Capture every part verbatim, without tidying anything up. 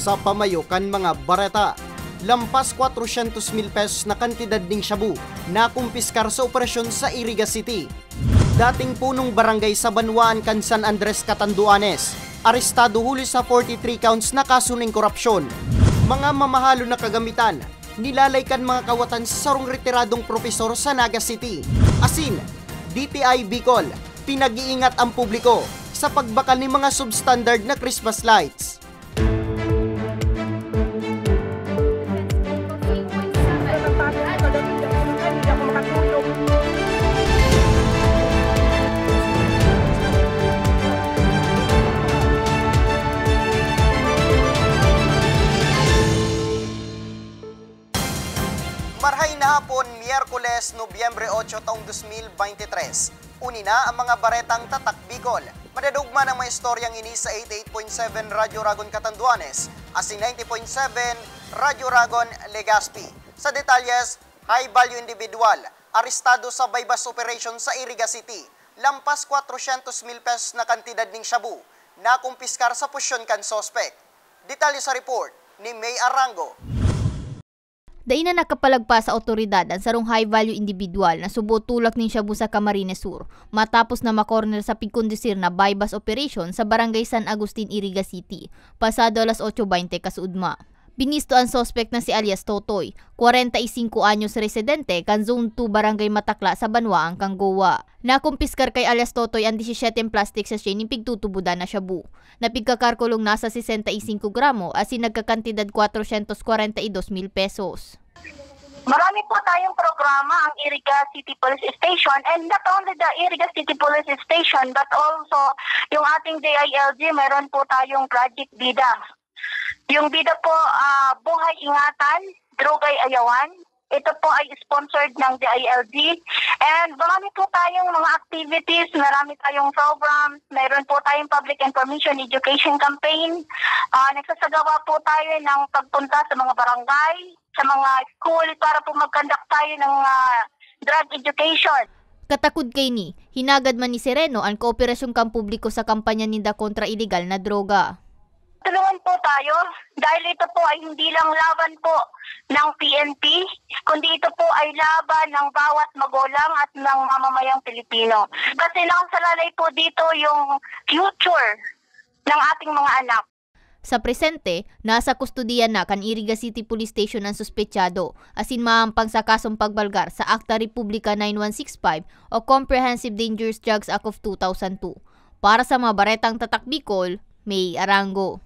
Sa pamayo kan mga bareta, lampas kwatrosyentos mil pesos na kantidad ning shabu nakumpiskar sa operasyon sa Iriga City. Dating punong barangay sa banwaan kan San Andres, Catanduanes, arestado huli sa forty-three counts na kaso ning korupsyon. Mga mamahalon na kagamitan, nilalay kan mga kawatan sa sarong retiradong propesor sa Naga City. Asin, D T I Bicol, pinag-iingat ang publiko sa pagbakal nin mga substandard na Christmas lights. Marhay na hapon, Miyerkules, Nobyembre otso, taong dos mil bente tres. Uni na ang mga baretang Tatak Bicol. Madadugman ang mga istoryang ini sa eighty-eight point seven Radyo Ragon Catanduanes, asin ninety point seven Radyo Ragon Legazpi. Sa detalyes, high value individual, arestado sa buy-bust operation sa Iriga City. Lampas kwatrosyentos mil pesos na kantidad ning shabu, nakumpiskar sa posisyon kan suspek. Detalye sa report ni May Arango. Dai na nakapalagpas sa awtoridad an sarong high-value individual na subo tulak nin shabu sa Camarines Sur, matapos na makorner sa pigkondusir na buy-bust operation sa Barangay San Agustin, Iriga City, pasado alas otso bente kasuudma. Binisto an suspek na si alias Totoy, kwarenta y singko anyos, residente kan Zone two, Barangay Matakla sa banwaan kan Goa. Nakumpiskar kay alias Totoy an disisiyete plastic sachet nin pigtutubodan na shabu, na pigkakalkulong nasa sesenta y singko gramo asin nagkakantidad kwatrosyentos kwarenta y dos mil pesos. Marami po tayong programa ang Iriga City Police Station, and not only the Iriga City Police Station but also yung ating D I L G, meron po tayong Project Bida. Yung Bida po, ah, Buhay Ingatan, Droga'y Ayawan. Ito po ay sponsored ng D I L G. And marami po tayong mga activities, marami tayong programs, mayroon po tayong public information education campaign. Ah, nagsasagawa po tayo ng pagpunta sa mga barangay, sa mga school para po mag-conduct tayo ng, ah, drug education. Katakod kaini, hinagad man ni Sereno an kooperasyon kan publiko sa kampanya ninda kontra ilegal na droga. Tulungan po tayo dahil ito po ay hindi lang laban po ng P N P, kundi ito po ay laban ng bawat magulang at ng mamamayang Pilipino. Kasi nakasalalay po dito yung future ng ating mga anak. Sa presente, nasa kustodiya na kan Iriga City Police Station an suspetsado, asin maampang sa kasong pagbalgar sa Akta Republika nine one six five o Comprehensive Dangerous Drugs Act of two thousand two. Para sa mga baretang Tatak Bicol, May Arango.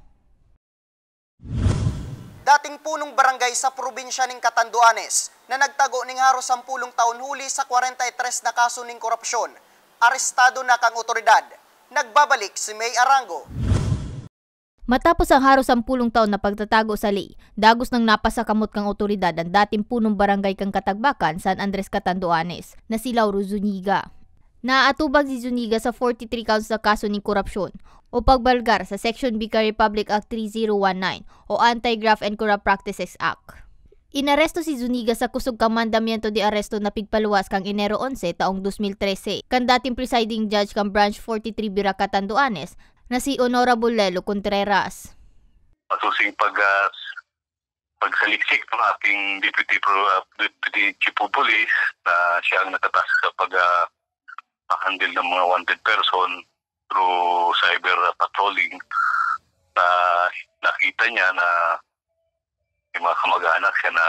Dating punong barangay sa probinsya ning Catanduanes na nagtago ning haros sampulong taon huli sa kwarenta y tres na kaso ning korupsyon, arestado na kan otoridad. Nagbabalik si May Arango. Matapos ang haros sampulong taon na pagtatago sa ley, dagos nang napasakamot kan otoridad an dating punong barangay kan Katagbakan, San Andres, Catanduanes, na si Lauro Zuniga. Naaatubang si Zuniga sa forty-three counts na kaso nin korupsyon o pagbalgar sa Section B kan Republic Act three zero one nine o Anti-Graft and Corrupt Practices Act. Inaresto si Zuniga sa kusog kan mandamiento de aresto na pigpaluwas kan Enero onse taong dos mil trese kan dating presiding judge kan Branch forty-three Birac, Catanduanes, na si Honorable Lelo Contreras. Masusing pag, ah, pagsaliksik ng ating Deputy Pro-, ah, Deputy Chief of Police na siya ang nakatask sa pag, ah, handle ng mga wanted person through cyber patrolling na nakita niya na may mga kamag-anak siya na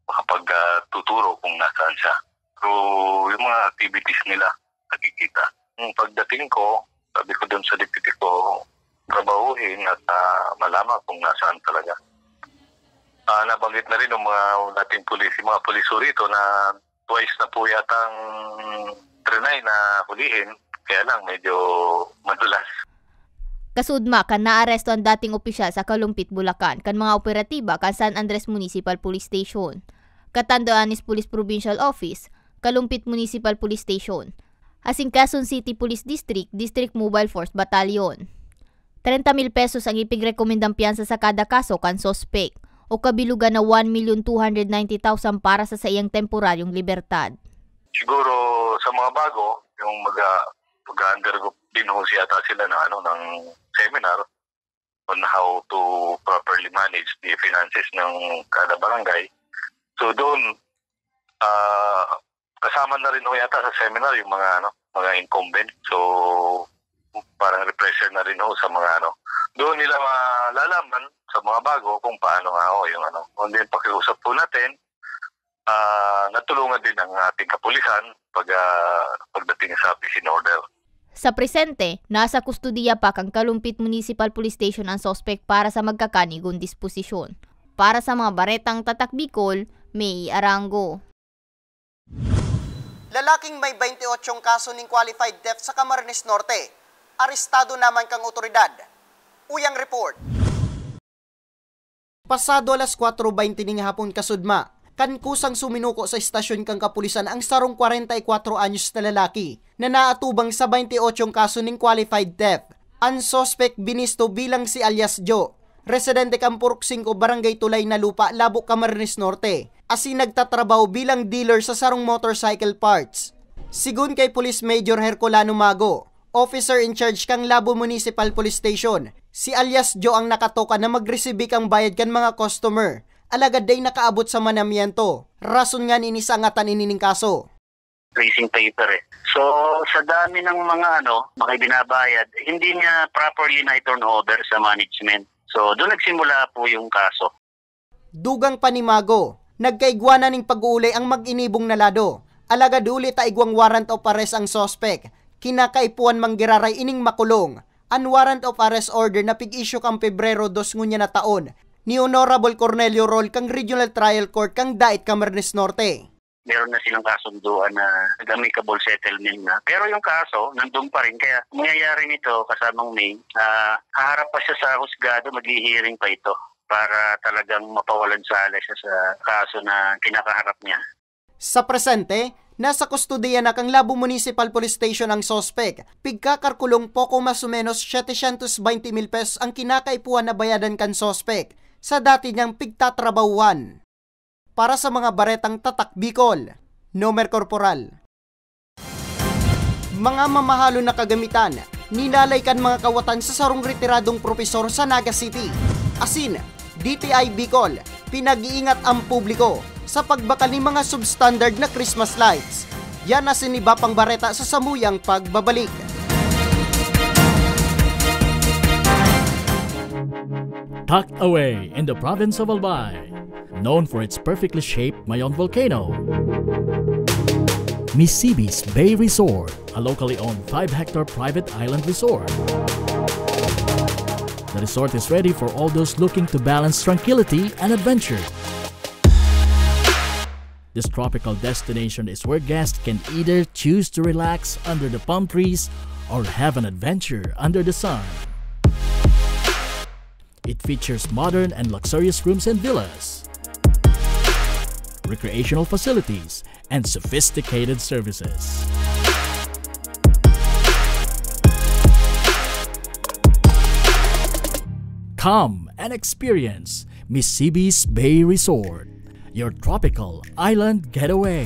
makapag, ah, tuturo kung nasaan siya. Pero yung mga activities nila, nakikita. Yung pagdating ko, sabi ko dun sa deputy ko, trabahuhin at, ah, malaman kung nasaan talaga. Ah, nabanggit na rin ng mga dating pulis, yung mga pulis ho rito na twice na po yatang trinay na hulihin, kaya lang medyo madulas. Kasuudma kan naaresto an dating opisyal sa Kalumpit, Bulacan, kan mga operatiba kan San Andres Municipal Police Station, Catanduanes Police Provincial Office, Kalumpit Municipal Police Station, asin Quezon City Police District, District Mobile Force Battalion. Treinta mil pesos ang ipigrekomendang piyansa sa kada kaso kan suspek, o kabilugan na one million two hundred ninety thousand para sa saiyang temporaryong libertad. Siguro sa mga bago, yung mag-, ah, mag-undergo din ho yata sila ng, ano, ng seminar. on how to properly manage the finances ng kada barangay. So doon, ah, kasama na rin ho yata sa seminar yung mga, ano, mga incumbent. So, parang refresher na rin ho sa mga, ano. Doon nila malalaman sa mga bago kung paano nga ho yung, ano. Kung din pakiusap po natin, ah, natulungan din ang ating kapulisan pag, ah, pagdating sa peace and order. Sa presente, nasa kustodiya pa kan Kalumpit Municipal Police Station an suspek para sa magkakanigon disposisyon. Para sa mga baretang Tatak Bicol, May Arango. Lalaking may baynte otsong kaso nin qualified theft sa Camarines Norte, arestado naman kan otoridad. Uyang report. Pasado alas kwatro baynte ning hapon kasudma, kan kusang suminuko sa estasyon kan kapulisan ang sarong kwarenta y kwatro anyos na lalaki na naatubang sa baynte otsong kaso nin qualified theft. An suspek binisto bilang si alias Jo, residente kan Purok Singko, Barangay Tulay na Lupa, Labo, Camarines Norte, asin nagtatrabaho bilang dealer sa sarong motorcycle parts. Sigon kay Police Major Herculano Mago, officer in charge kan Labo Municipal Police Station, si alias Jo ang nakatoka na magresibi kan bayad kan mga customer, alagad dai nakaabot sa manamiento. Rason ngani ini sa angatan ini ning kaso. Tracing paper eh. So, sa dami ng mga ano, mga ibinabayad, hindi niya properly na-turn over sa management. So, doon nagsimula po yung kaso. Dugang pa ni Mago, nagkaigwa na ning pag-uulay ang mag-inibong na lado. Alagad huli ta igwang warrant of arrest ang suspek, kinakaipuhan man giraray ining makulong. An warrant of arrest order na pig-issue kan Pebrero dos ngunyan na taon ni Honorable Cornelio Roll kan Regional Trial Court kan Dait, Camarines Norte. Meron na silang kasunduan na nag-amicable settlement na. Pero yung kaso, nandun pa rin. Kaya mangyayari nito, kasamang May, ah, haharap pa siya sa husgado, maghihiring pa ito para talagang mapawalan sala siya sa kaso na kinakaharap niya. Sa presente, nasa kustodiya na kan Labo Municipal Police Station ang suspek. Pigkakarkulong poko mas o menos setecientos baynte mil pesos ang kinakaipuhan na bayadan kan suspek sa dati niyang pigtatrabahuhan. Para sa mga baretang Tatak Bicol, Nomer Corporal. Mga mamahalon na kagamitan, nilalay kan mga kawatan sa sarong retiradong propesor sa Naga City. Asin, D T I Bicol, pinag-iingat ang publiko sa pagbakal nin mga substandard na Christmas lights. Yan asin iba pang bareta sa samuyang pagbabalik. Tucked away in the province of Albay, known for its perfectly shaped Mayon volcano, Misibis Bay Resort, a locally owned five-hectare private island resort. The resort is ready for all those looking to balance tranquility and adventure. This tropical destination is where guests can either choose to relax under the palm trees or have an adventure under the sun. It features modern and luxurious rooms and villas, recreational facilities, and sophisticated services. Come and experience Misibis Bay Resort, your tropical island getaway.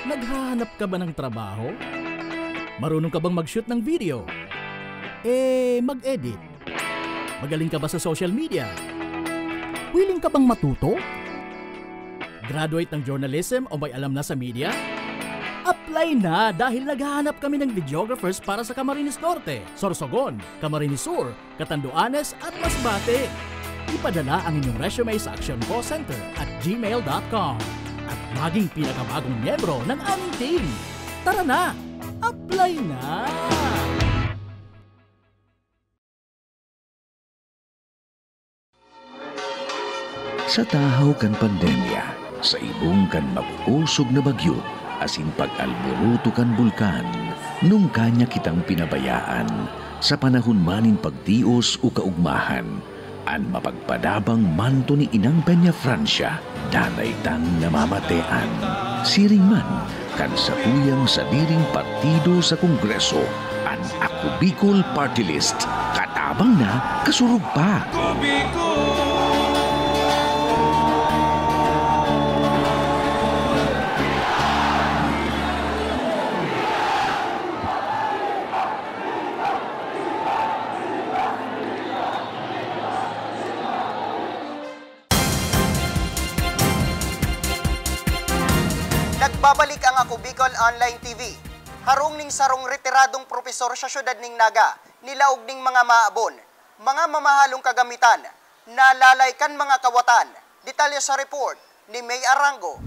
Naghahanap ka ba ng trabaho? Marunong ka bang mag-shoot ng video? Eh, mag-edit? Magaling ka ba sa social media? Willing ka bang matuto? Graduate ng journalism o may alam na sa media? Apply na, dahil naghahanap kami ng videographers para sa Camarines Norte, Sorsogon, Camarines Sur, Catanduanes at Masbate. Ipadala ang inyong resume sa actioncallcenter at gmail dot com at maging pinakabagong miyembro ng aming team. Tara na! Apply na! Sa tahaw kan pandemya, sa ibong kan mag-osog na bagyo, asin pag-alboroto kan bulkan, nungka niya kitang pinabayaan. Sa panahon man nin pagtios o kaugmahan, an mapagpadabang manto ni Inang Peñafrancia, danay tang namamatean. Siring man kan satuyang sadiring partido sa Kongreso, an Ako Bicol Party List, katabang na, kasurog pa. Nagbabalik ang Ako Bicol Online T V. Harong ning sarong retiradong propesor sa siyudad ning Naga, nilaog ning mga maabon, mga mamahalong kagamitan, nalalay kan mga kawatan. Detalye sa report ni May Arango.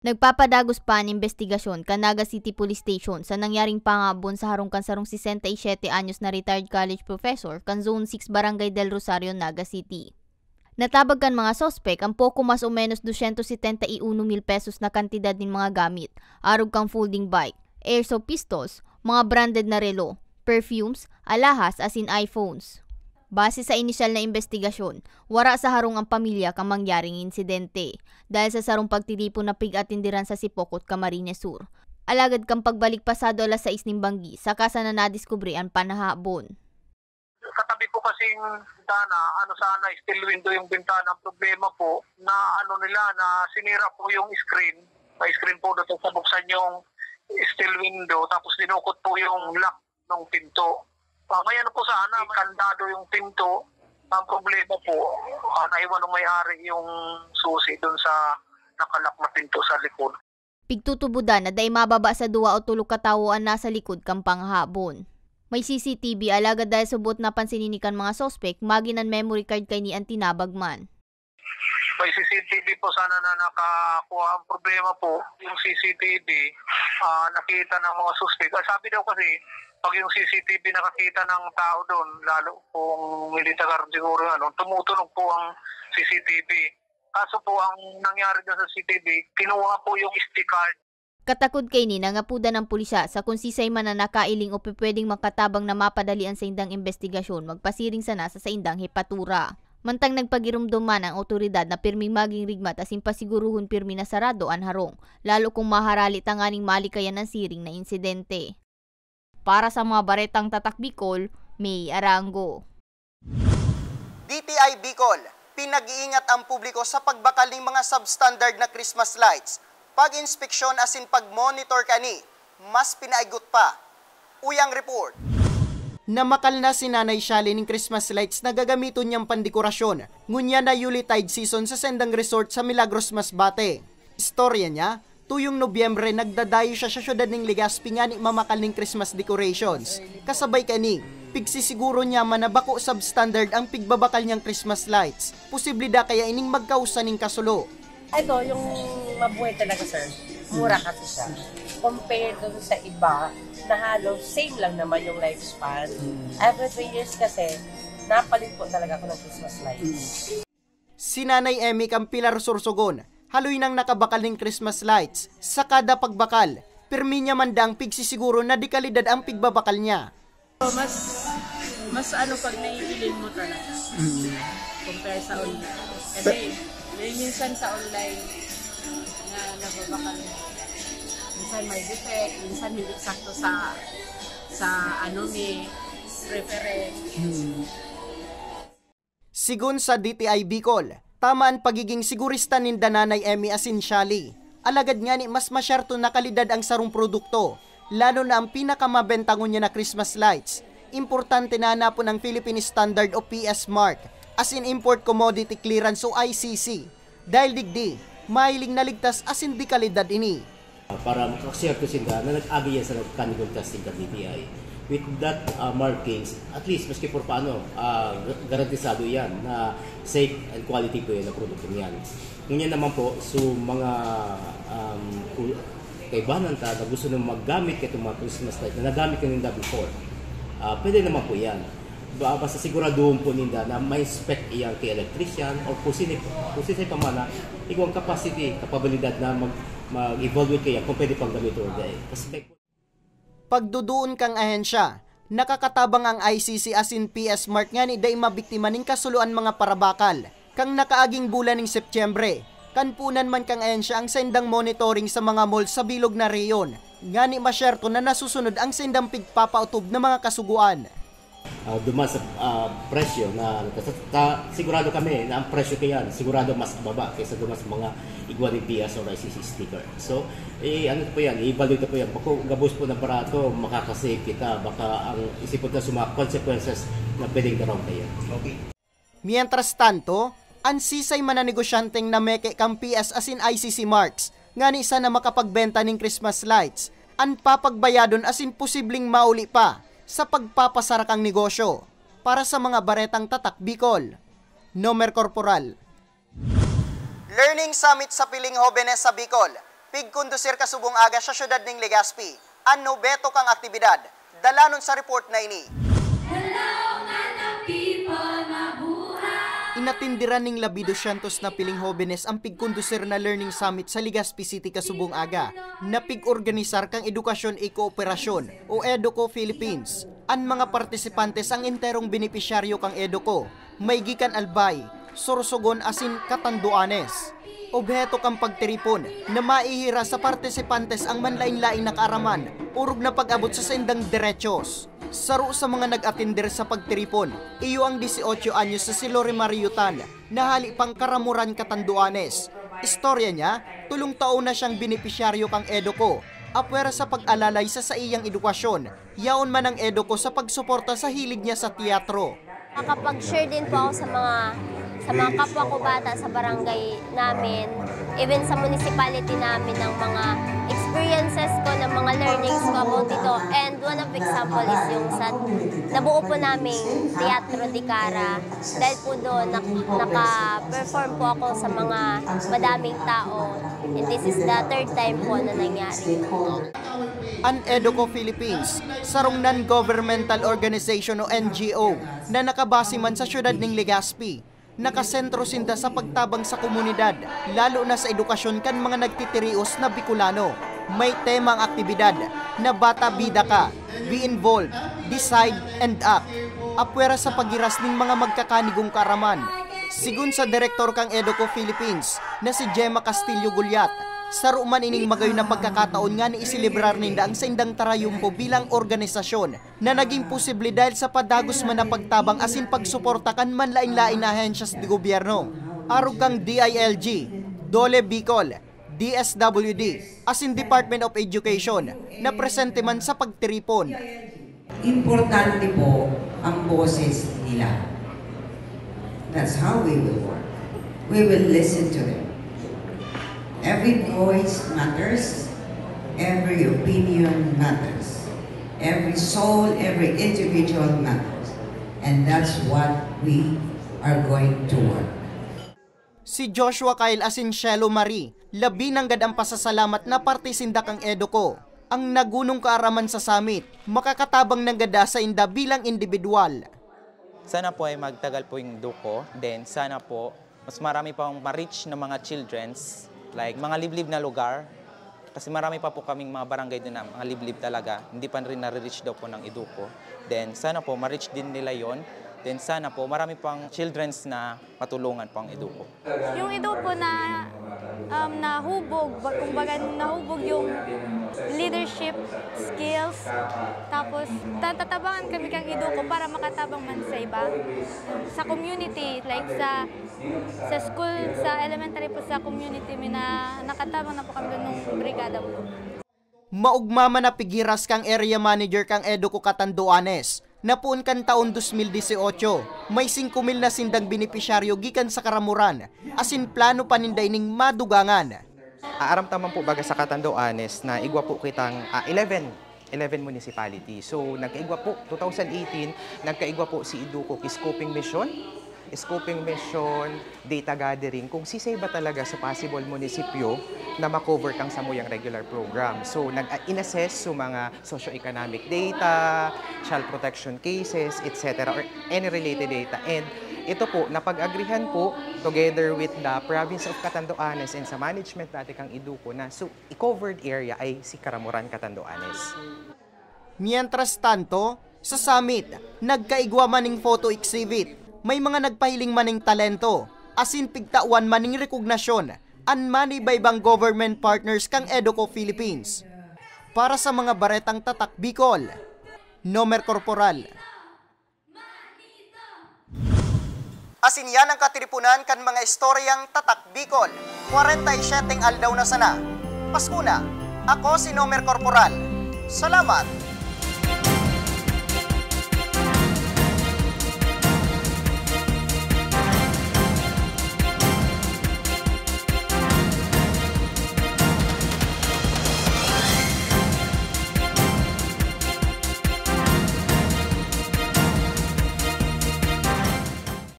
Nagpapadagos pa an imbestigasyon kan Naga City Police Station sa nangyaring pangabon sa harong kan sarong sesenta y siyete anyos na retired college professor kan Zone six, Barangay Del Rosario, Naga City. Natabag kan mga suspek ang poko mas o menos dosyentos setenta y uno mil pesos na kantidad nin mga gamit, arog kan folding bike, airsoft pistols, mga branded na relo, perfumes, alahas asin iPhones. Base sa inisyal na imbestigasyon, wara sa harong ang pamilya kan mangyaring insidente, dahil sa sarong pagtitipon na pig-atenderan sa Sipocot, Camarines Sur. Alagad kan pagbalik pasado alas sais nin banggi, saka sana nadiskubre an panahabon. Katabi po kasing bintana, ano sana, steel window yung bintana. Ang problema po, na ano nila, na sinira po yung screen. May screen po doon sa buksan yung steel window, tapos dinukot po yung lock ng pinto. Ah, may ano po sana, may kandado yung pinto. Ang problema po, ah, naiwan ng may-ari yung susi doon sa nakalak na pinto sa likod. Pigtutubodan na dai mababa sa duwa o tolo ka tawo an nasa likod kan panghabon. May C C T V, alagad dahil subot napansin ini kan mga suspek, maginan memory card kaini an tinabag man. May C C T V po sana na nakakuha. Ang problema po, yung C C T V, ah, nakita ng mga suspek. Ah, sabi daw kasi, pag yung C C T V nakakita ng tao doon, lalo kung military siguro, ano, tumutunog po ang C C T V. Kaso po, ang nangyari doon sa C C T V, kinuha po yung S D card. Katakod kaini, nangapodan ang pulisya sa kung sisay man na nakailing o pwedeng makatabang na mapadali an saindang imbestigasyon, magpasiring sana sa saindang hepatura. Mantang nagpagiromdom man ang awtoridad na pirming maging rigmat asin pasiguruhon pirmi na sarado an harong, lalo kung maharali tanganing malikayan an siring na insidente. Para sa mga baretang Tatak Bicol, May Arango. D T I Bicol, pinag-iingat ang publiko sa pagbakal ning mga substandard na Christmas lights. Pag-inspeksyon asin pag-monitor kani, mas pinaiggot pa. Uyang report. Namakal na si Nanay Shally ning Christmas lights na gagamiton niyang pandekorasyon, ngunyan na Yuletide season sa sendang resort sa Milagros, Masbate. Istorya niya, tuyong Nobyembre nagdadayo siya sa syudad ning Legazpi ngani mamakal ning Christmas decorations. Kasabay kani, pigsisiguro niya man na bako substandard ang pigbabakal niyang Christmas lights. Posible da kaya ining magkausa ning kasulo. Ito, yung mabuhay talaga, sir. Mura kasi siya. Compared dun sa iba, na halos same lang naman yung lifespan. Every three years kasi, napalit po talaga ako ng Christmas lights. Si Nanay Emmy kan Pilar, Sorsogon, haloy nang nakabakal nin Christmas lights. Sa kada pagbakal, pirmi niya man daang pigsisiguro na dekalidad ang pigbabakal niya. Mas, mas ano pag naiilin mo talaga. Mm. Compare sa online. Kasi may minsan sa online na nababakal mo. Minsan may defect, minsan hindi sakto sa, sa ano ni preference. Mm. Sigon sa D T I Bicol, tama an pagiging sigurista ninda Nanay Emmy asin Shally. Alagad ngani mas masyerto na kalidad ang sarong produkto, lalo na ang pinakamabenta ngunyan na Christmas lights. Importante na hanapon ang Philippine Standard o P S mark, asin Import Commodity Clearance o I C C. Dahil digdi, mahiling na ligtas asin de kalidad ini. Para makaserto sinda na nag-agi yan sa nag-, chemical testing kan D T I. With that, uh, markings, at least, maski por paano, uh, ga-, garantisado yan na safe and quality po yan ang produkto niyan. Ngunyan naman po, so mga, um, ku-, kaibahan ta na gusto na maggamit kaitong mga Christmas light na nagamit na ninda before, ah, pwede naman po yan. Ba-, basta siguraduhon po ninda na may spec iyan kay electrician or kung sino, kung sino pa man na igwang capacity, kapabilidad na mag-, mag-evaluate kaya kung pwede pang gamitin or dai. Kasi may Pagduduon kan ahensya, nakakatabang ang I C C asin P S mark ngani dai mabiktima nin kasulo an mga parabakal. Kan nakaaging bulan nin Setyembre, kan punan man kan ahensya ang saindang monitoring sa mga mall sa bilog na rehiyon, ngani masyerto na nasusunod ang saindang pigpapautob na mga kasugoan. Ah, duman sa, ah, presyo na, ta-, ta-, sigurado kami na ang presyo kaya sigurado mas baba kaysa duman sa mga igwa nin P S or I C C sticker. So, eh, ano po yan, i-evaluate po yan. Bako, gabos po na barato, makaka-save kita. Baka ang isipon ta sa mga consequences na pwedeng daraw kaya. Okay. Mientras tanto, an sisay man na negosyanteng nameke kan P S asin I C C marks, ngani sana makapagbenta ning Christmas lights an papagbayadon asin posibleng mauli pa sa pagpapasara kan negosyo. Para sa mga baretang Tatak Bicol, Nomer Corporal. Learning Summit sa Piling Hobenes sa Bicol. Pigkondusir kasubong aga sa siyudad ning Legazpi. Ano beto kang aktibidad? Dalanon sa report na ini. Hello, Manang People, mabuhay! Inatindiran ning labi dosyentos na piling hobenes ang pigkondusir na Learning Summit sa Legazpi City kasubong aga, na pig-organisar kang Edukasyon e Kooperasyon o EDUCO Philippines. An mga partisipantes ang enterong benepisyaryo kang EDUCO, maigi kan Albay, Sorsogon asin Catanduanes. Obheto kan pagtiripon na maihiras sa partisipantes ang manlaen-laen na kaaraman, orog na pag-abot sa saindang derechos. Saro sa mga nag-atender sa pagtiripon, iyo ang dieciocho anyos na si Lori Mariutan, na hali pang Karamoran, Catanduanes. Istorya niya, tolong taon na siyang benepisyaryo kan EDUCO, apwera sa pag-alalay sa saiyang edukasyon, yaon man ang EDUCO sa pagsuporta sa hilig niya sa teatro. Nakapag-share din po ako sa mga, sa mga kapwa ko bata sa barangay namin, even sa municipality namin, ng mga experiences ko, ng mga learnings ko about dito. And one of example is yung sa nabuo po naming Teatro de Cara. Dahil po doon, nak- naka-perform po ako sa mga madaming tao. And this is the third time po na nangyari. An EDUCO Philippines, sarong non-governmental organization o N G O na nakabase man sa siyudad ning Legazpi, nakasentro sinda sa pagtabang sa komunidad, lalo na sa edukasyon kan mga nagtitirios na Bicolano. May tema ang aktibidad na Bata Bida Ka, Be Involved, Decide, and Act. Apwera sa paghiras nin mga magkakanigong kaaraman. Sigon sa direktor kan EDUCO Philippines na si Gemma Castillo Gulyat, saro man ining magayon na pagkakataon ngani iselebrar ninda ang saindang tarayumpo bilang organisasyon na naging posible dahil sa padagos man na pagtabang asin pagsuporta kan manlaen-laen na ahensyas de gobyerno, arog kan D I L G, DOLE Bicol, D S W D, asin Department of Education, na presente man sa pagtiripon. Importante po ang boses nila. That's how we will work. We will listen to them. Every voice matters. Every opinion matters. Every soul, every individual matters. And that's what we are going to work. Si Joshua Kyle asin Shelo Marie, labi nanggad an pasasalamat na parte sinda kan EDUCO. Ang nagunong kaaraman sa summit, makakatabang nanggad sa inda bilang indibidwal. Sana po ay magtagal po yung EDUCO. Then sana po, mas marami pang ma-reach na mga childrens, like mga liblib na lugar. Kasi marami pa po kaming mga barangay doon na mga liblib talaga. Hindi pa rin nare-reach daw po ng EDUCO. Then sana po, ma-reach din nila yon. Then sana po, marami pang childrens na matulungan po ang EDUCO. Yung EDUCO na, um, nahubog, ba- kumbaga nahubog yung leadership skills. Tapos, ta- tatabangan kami kang EDUCO para makatabang man sa iba. Sa community, like sa sa school, sa elementary po, sa community, may na, nakatabang na po kami nung brigada po. Maogma man na pighiras kang area manager kang EDUCO Catanduanes, na poon kan taon dos mil dieciocho, may singko mil na sindang benepisyaryo gikan sa Karamoran, asin plano pa ninda ining madugangan. Aaram ta man po baga sa Catanduanes na igwa po kitang, ah, eleven, eleven municipality. So, nagkaigwa po, two thousand eighteen, nagkaigwa po si EDUCO ki scoping mission, scoping mission, data gathering, kung sisay ba talaga sa possible munisipyo na ma-cover kang samuyang regular program. So, nag-, ah, in-assess sa mga socio-economic data, child protection cases, et cetera, or any related data. And ito po, napag-agrihan po together with the province of Catanduanes and sa management dati kang EDUCO na so, i-covered area ay si Karamoran, Catanduanes. Mientras tanto, sa summit, nagkaigwa man ning photo exhibit, may mga nagpahiling man ning talento, asin pigtawan man ning rekognasyon an manibaybang government partners kang EDUCO Philippines. Para sa mga Baretang Tatak Bicol, Nomer Corporal. Asin yan ang katiripunan kan mga istoryang Tatak Bicol. Kwarenta y siyete aldaw na sana. Pasko na. Ako si Nomer Corporal. Salamat!